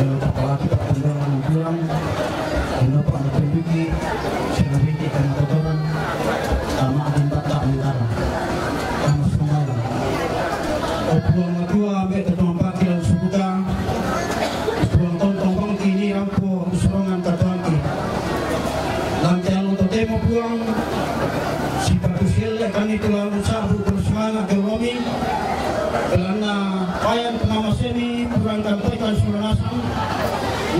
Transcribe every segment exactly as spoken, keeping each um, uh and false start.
Kepala kita penggalan pulang, kenapa ada pendiki, sing riki kana kotoran, sama di bata negara. Kama sumbawa. O Puang Matua, ambe' to tumampaki lan suruga, Puang tontong bangki ni rampo usurongan katuoangki. Lan te allo totemo Puang, sipatu sielle' kami tu lalu sa'bu terus semangat gelomi, belanna payan pengamasemi kurang kampaikan sulanasang,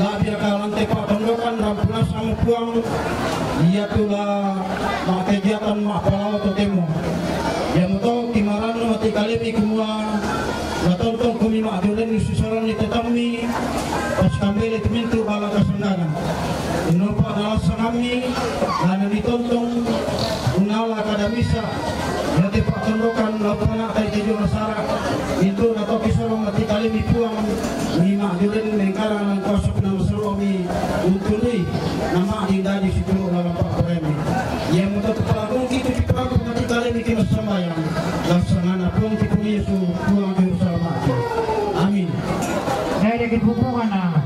la'biraka lan te pa'tondokan rampunasang Puang, iatu la ma'kegiatan ma'palao totemo. Iamoto timarannu mati kalemi kumua, natontongkomi ma'jorenni sisolanni te taummi, pasikambelai tu mintu' balla kasanggangan. Innopa nalassangammi, nana nitontong, unnala kada misa', iate pa'tondokan, laupana tai te dio nasara, mintu'na to kisorong mati kalemi Puang, mi ma'jorenni mengkarang lan kuasa punna masalomi, untunui, nama'din dadi situru' lalang pa'poraiammi. Iamoto tu palakungki tu kiparampo mati kalemi kimassambayang, lassangana Puangki Puang Yesu, Puang Juru Salama'ki. Amin. Dai daki pupungana.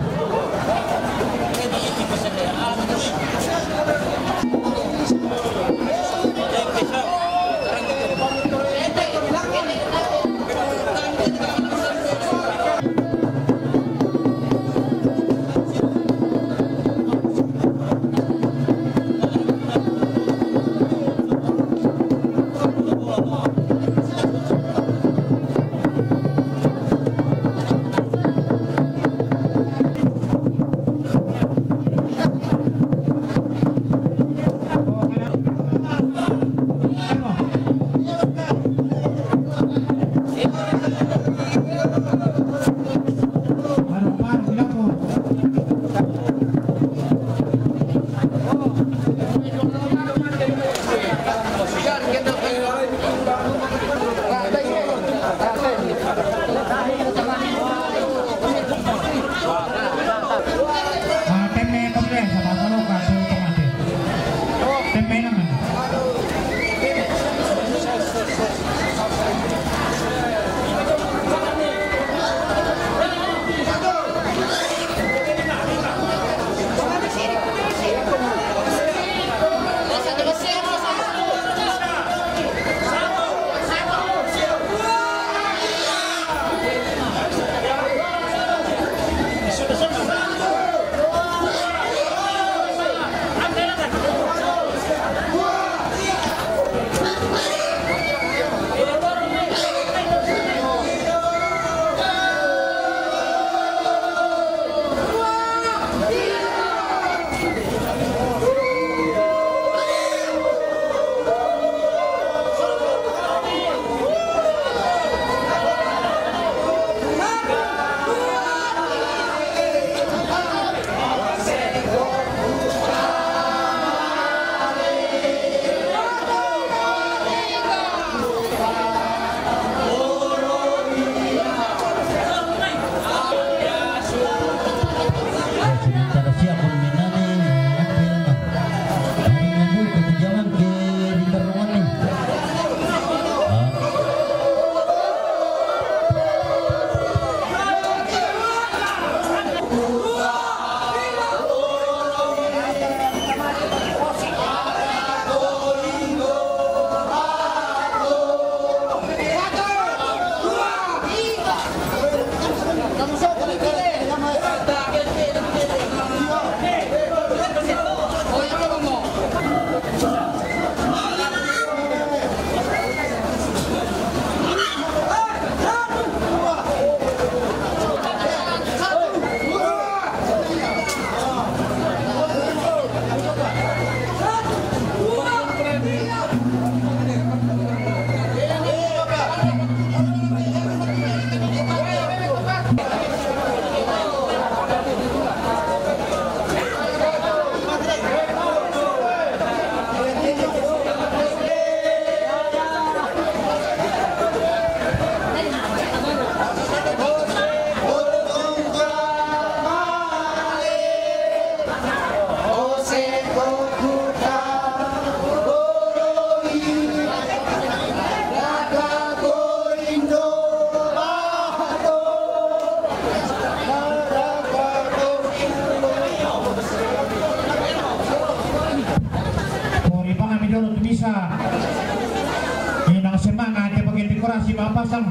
Pasang.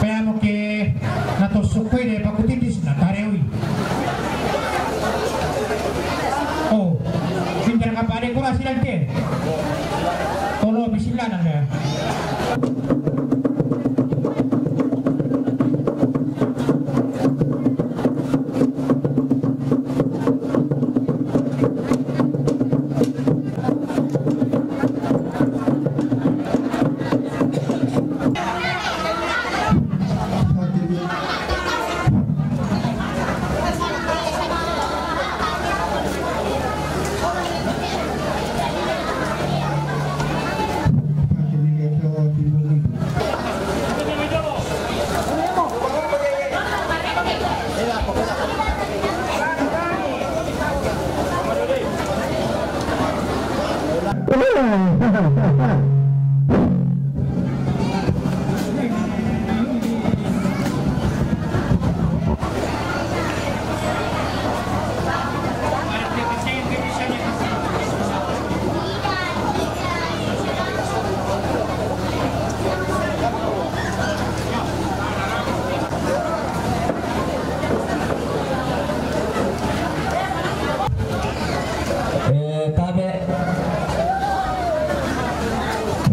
Pea mo ke na to sukui de pakutitis na tarewi. Oh, pintar ka pade kurasi dan te. Tolo bisilan anda. Eh, tabe.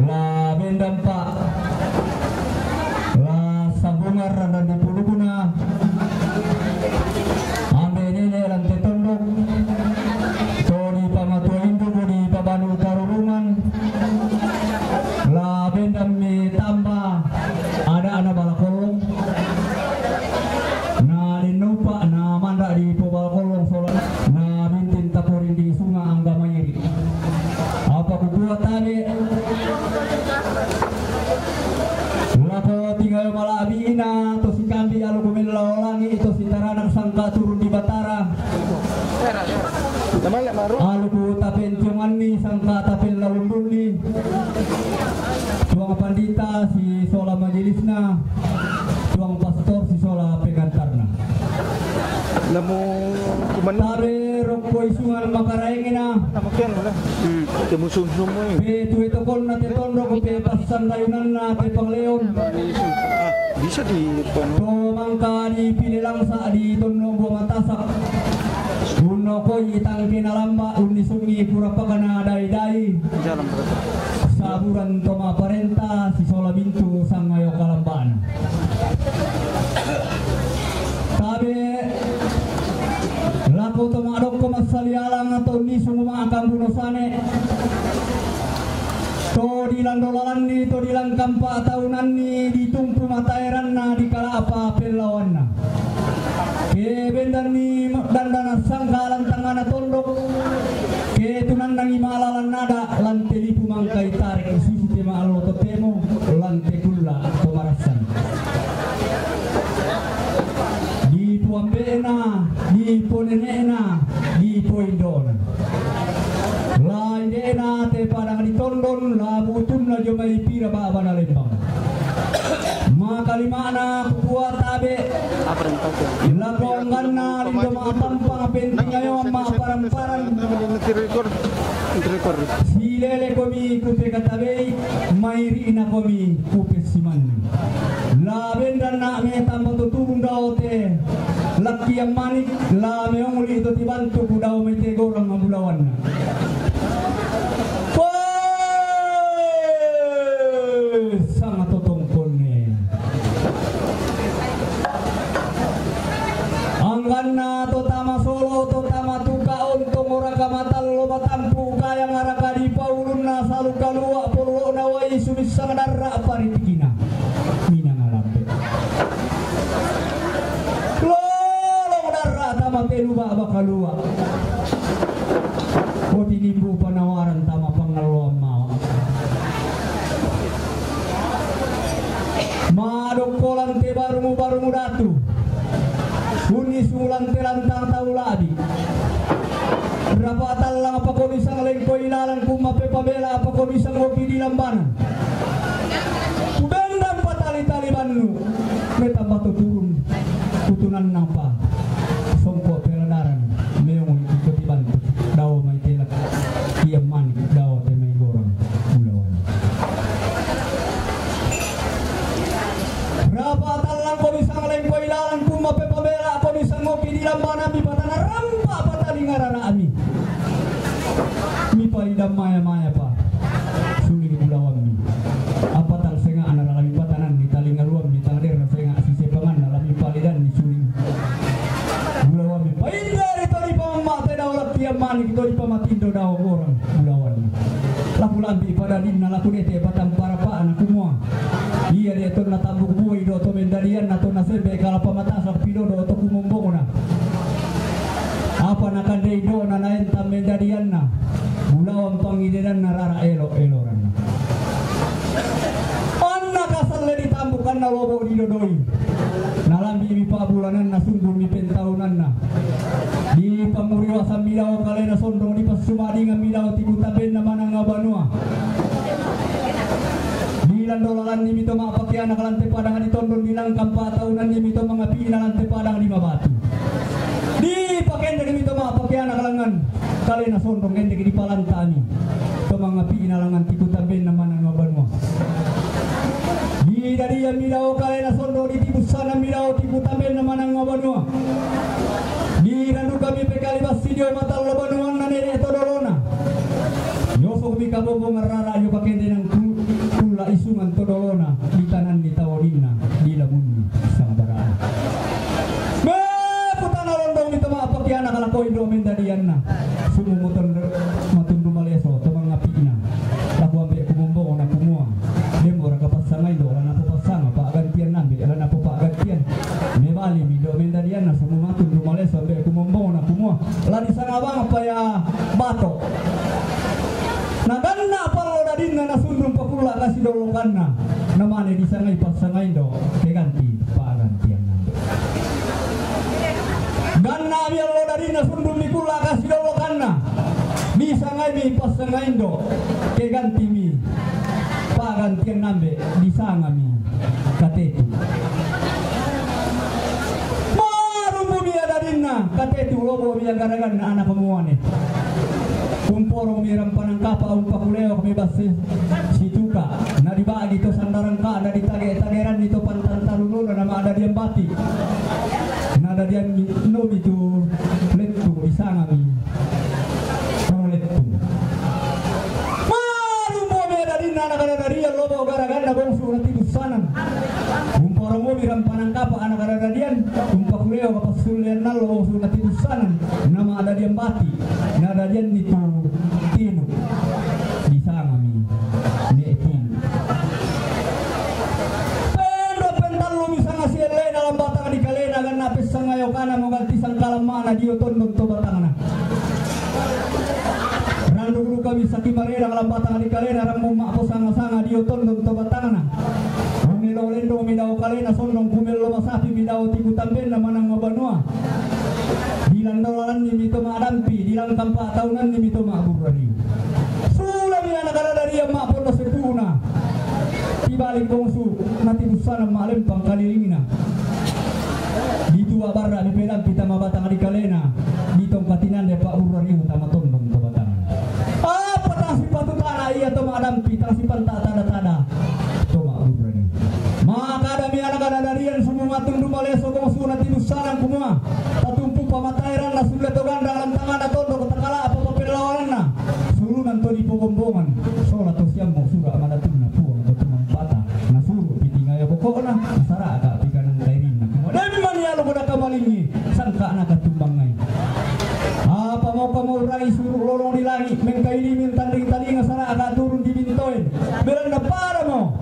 La bendampa. La sabungar dan dipuluguna. Ambe nene lan te tondok. To di pamatua induk di pabanu tarurungan. La bendam mi tamba ada ana balakolong. Na linupa na manda di pobal kolong sola na bintin taporin di sunga angga mairi. Apa kukua tadi lako tinggal mala abina to si kambi alu kumil laolangi to si taranak sangka turun di batara. Alu ku tapen ciumanni sangka tapen lalundunni. Tuang pandita si sola majelisna. Tuang pastor si sola pengantarna. Namu kuman tabe rokko isungan makaraengena. Namu kian lah. Hmm. Temu sumsum. Pe tue tokonna te tondok pe passan dayunanna te pangleon. Ah, bisa di panu. To mangka di pile langsa di tonno bua matasak. Unno koi tangke na lamba unni sungi pura pakana dai-dai. Jalan berapa? Saburan to maparenta si sola mintu sangayo kalambaan. Tabe lako to madokko massalialang to ni sunguma kambuno sane. To di lando lalanni to di langkampa taunanni ditumpu mataeranna di kalapa pellawanna. Ke bendanni dandana sangka lantangana tondok. Ke tunannangi malalan nada lante lipu mangkai tarik susi tema allo totemo lante kulla to marassan. Di puambe'na, di ponenekna, di poindona. Lain de'na te padang di tondon la butunna jomai pira ba'bana lembang. Makalima'na kukua tabe. Lako angganna lindo ma'apampang penting ayo ma'aparan-paran. Silele komi kupe katabei, mairi'na komi kupe simanni. La bendanna me tamba to turun dao te lakkian manik, la meongli to tibantu ku dao mai te gorang mabulawanna. Woi, sanga totong konne. Angganna to tama solo, to tama tuka, ontong ora kamatallo matampu kayang araka di paulunna salu kalua pollo'na wai sumissang darra paritikina. Minang alampe. Lolong darra tama telu ba'ba kalua. Otinimbu panawaran tama pangalloan mawa. Madokko lante barungu-barungu datu. Unni sumulante lantang tau labi. Rapa tallang apa ko misang lengko ilalang kumma pepabela apa ko misang oki di lambanan. Kubendang patali-tali bannu. Metamba to turun. Kutunan napa. Songko peladaran. Meong ikoti bantu. Dao mai telak. Ia manik dao te mai gorang. Bulawan. Maya-maya pa suling bulawanmi. Apatang senga' na lami patanan ni talingaluanmi, tang derna senga' sisepangan na lami palidan ni suling bulawanmi. Painda ri to dipamamma' te dao lattian manik, to dipamatindo dao gorang bulawanna. Laku lambi' padadinna, laku dete' batang parapa'na kumua, ia de' tonna tambuk buai do to mendadianna, tonna sembe' kalapa matasak pidodo to kumombongna. Apa nakandei do'na naentang mendadianna, bulawan pangidedanna rara elo'-eloranna. Anna kasalle ditambuk, anna lobo' didodoi. Nalambi'mi pa'bulananna, sundunmi pentaunanna. Dipanguriwasammi dao kalena sondong, dipassumadingammi dao tiku tambenna mananga banua. Dilandolallannimi to ma'pakeana kalante padang ditondon, dilangkang pa'taunannimi to mangapi'na lante padang di mabatu. Dipakendekmi to ma'pakeana kalangan kalena sondong, endek dipalanta'mi to mangapi'na langan tiku tambenna mananga banua. Didadiammi dao kalena sondong, ditibussanammi dao tiku tambenna mananga banua. Dirandukammi pekali bassi dio matallo banuanna nene' to dolona. Yosokmi kabombongan rara dio kakendenan ku-, kulla' isungan to dolona, ditananni tawoninna, dilamunni sangbara'na. Me putana londongmi to ma'pakeana kalako indo' mendadianna. Sumu muton matundu maleso to mangapi'na. Laku ambe' kumombongna kumua, demora kapassangai indo', la napopassanga pa'gantian ambe', la napopa'gantian. Mebalimi indo' mendadianna, sumu matundu maleso ambe' kumombongna kumua, la disanga bang pa ia bato. Naganna' pallo dadinna, nasundung pakulla' kasidollokanna, namane disangai passangai indo', keganti pa'gantian ambe'. Ganna'mi allo dadinna, sundungmi kulla' kasidollokanna, disangaimi passangai indo', kegantimi pa'gantian ambe', disangami katetu. Marumbumi ia dadinna, katetu, lobo'mi ia garaganna ana' muane. Umporongmi rampanan kapa', umpakuleokmi bassi situka', na dibagi to sandarang ka', na ditage-tageranni to pantan taruluna, na ma'dadian bati'. Na dadiannomi tu lettu', disangami to lettu'. Marumbumi ia dadinna ana' kadadadian, lobo' garaganna bongsu' natibussanan. Umparongomi rampanan kapa' ana' kadadadian, umpakuleo kapassullean allo bongsu' natibussanan, na ma'dadian bati', na dadianni tu tinu, disangami ne' tinu. Pendo pentallumi sanga sielle'na lambatang di kalena, ganna' pessangayokanna moganti sangkalamma'na dio tondon to batangna. Randuk dukami saki maredang lambatang di kalena, rammu ma'posanga-sanga dio tondon to batangna. Kumelo lendongmi dao kalena sondong, kumello masapimi dao tiku tambenna mananga banua. Dilandolallannimi to ma'dampi, dilangkang pa'taunannimi to ma'burrani. Sulami ana' kadadadian ma'pondo sepu'na. Tibalik bongsu' natibussanan ma'lempang kalilingna. Ditua' barra' dipedampi tama batang di kalena, ditongka tinande pa'burrani tama tondon to batangna. Apa tang sipatutana ia to ma'dampi, tang sipanta' tada-tada to ma'burrani. Makadami ana' kadadadian, sumu matundu maleso bongsu' natibussanan kumua, tatumpu pamataeranna sulle to gandang, lantangana tondok, takala'pa papellawananna, sulunan to dipogombongan, sola to siammo sura' madatunna Puang to tumampata, nasuru' pitingayo boko'na, nasara'ka' pikanang kairinna. Kumua, demma ni aluk nakamalingi, sangka'na katumbangngai. Apa mauka maurai suru' lolong di langi', mengkailimi tanding talinga, sara'ka' turun di bintoen. Belanna padamo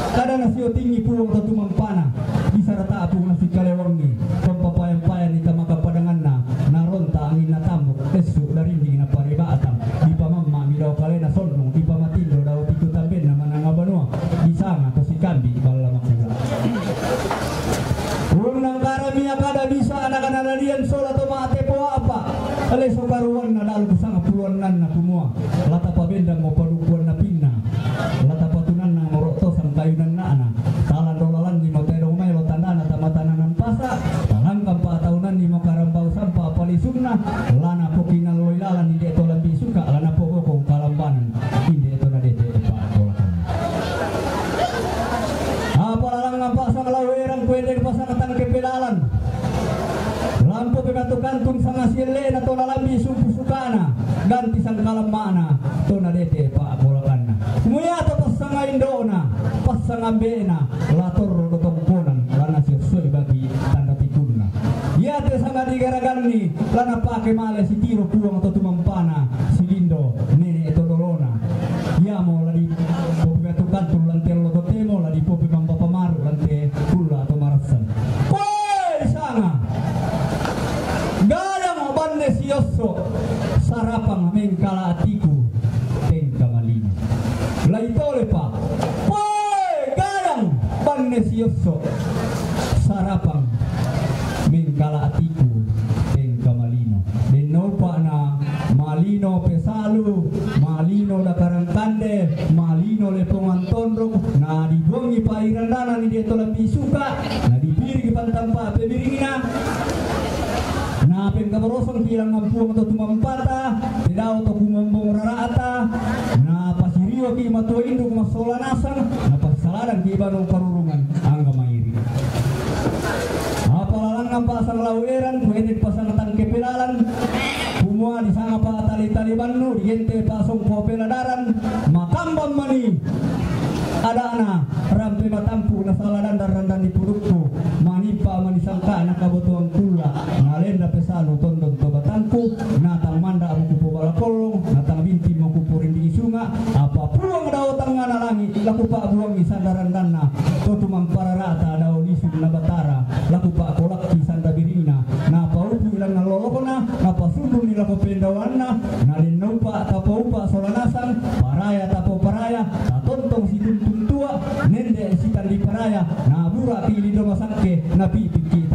kadana siotingi Puang to tumampana, bisara ta'pung nasikalewangngi, tompapayang-payang ni tama kapadanganna, naronta' angin natambuk, essu' darinding napareba'tang, dipamamma'mi dao kalena sondong, dipamatindo dao tiku tambenna mananga banua, disanga to sikambi' balla makula'. Unnangkarami ia kada bisa ana' kadadadian sola to ma'tepo a'pa', leso karuanna dalu sangapuluannanna kumua, la tapabendammo palukuanna pinna, la tapatunannammo ro'to sangkayunanna'na, talandolallannimo tedong maelo tandana tama tananan pasa', talangkang pa'taunannimo karambau sampa' palisunna, la napokinalloi lalan inde to lambi' suka', la napogokong kalambanan inde to nadete' pa'tolakan. Apa lalangngan pasang lau erang, kuende pasang tangke pelalan. Lampu pe To kantun sanga sielle'na to lalambi sumpu sukana, ganti sangkalamma'na to nadete pa'bolakanna. Muya to passanga indo'na, passanga ambe'na, la torro do tongkonan, la nasiosso'i bagi tanda tikunna. Iate sanga digaraganni, la napake male sitiro Puang to tumampana, silindo nene' to dolona. Iamo la dipopogatu kantun lante lo totemo, la dipope mambapa maru lante kulla to marassang. Koe sanga gayang banne siosso, sarapang mengkala atiku tengka malino. Laitole pa. Koe gayang banne siosso, sarapang mengkala atiku tengka malino. Denno upa'na malino pesalu, malino dakarang kande, malino lepongan tondok, na dibuangi pairandana ni dia tola pisuka, na dipirigi pantampa pebiringna, na pengkabarosang kilang ampuang to tumampata, pedao to kumambong rara'ata, na pasirio ki matua induk masola nasang, na pasaladan ki banu parurungan angga mairi. Apalalang nampa sang lau eran, kuenek pasang tangke pelalan, kumua disanga pa tali-tali bannu, digente pasong po peladaran, makambang mani adana, rampe matampu na sala dandan-dandan di pudukku, manimpa mani sangka na kabotoan kulla, na lenda pesalu tondon to batangku, na tang manda muku po bala pollong, na tang binti muku po rinding sunga, apa puang dao tangana langi, laku pa buangi sandaran danna, to tumampararata dao lisu na batara, laku pa kolakki sanda biringna, na paupu ilang lolokona, na pasundun ni lako pendawanna, na lennaupa tapaupa solanasang, paraya tapo paraya, tatontong situntun tua, nende sitandi paraya, na bura pili doma sangke, na pipiki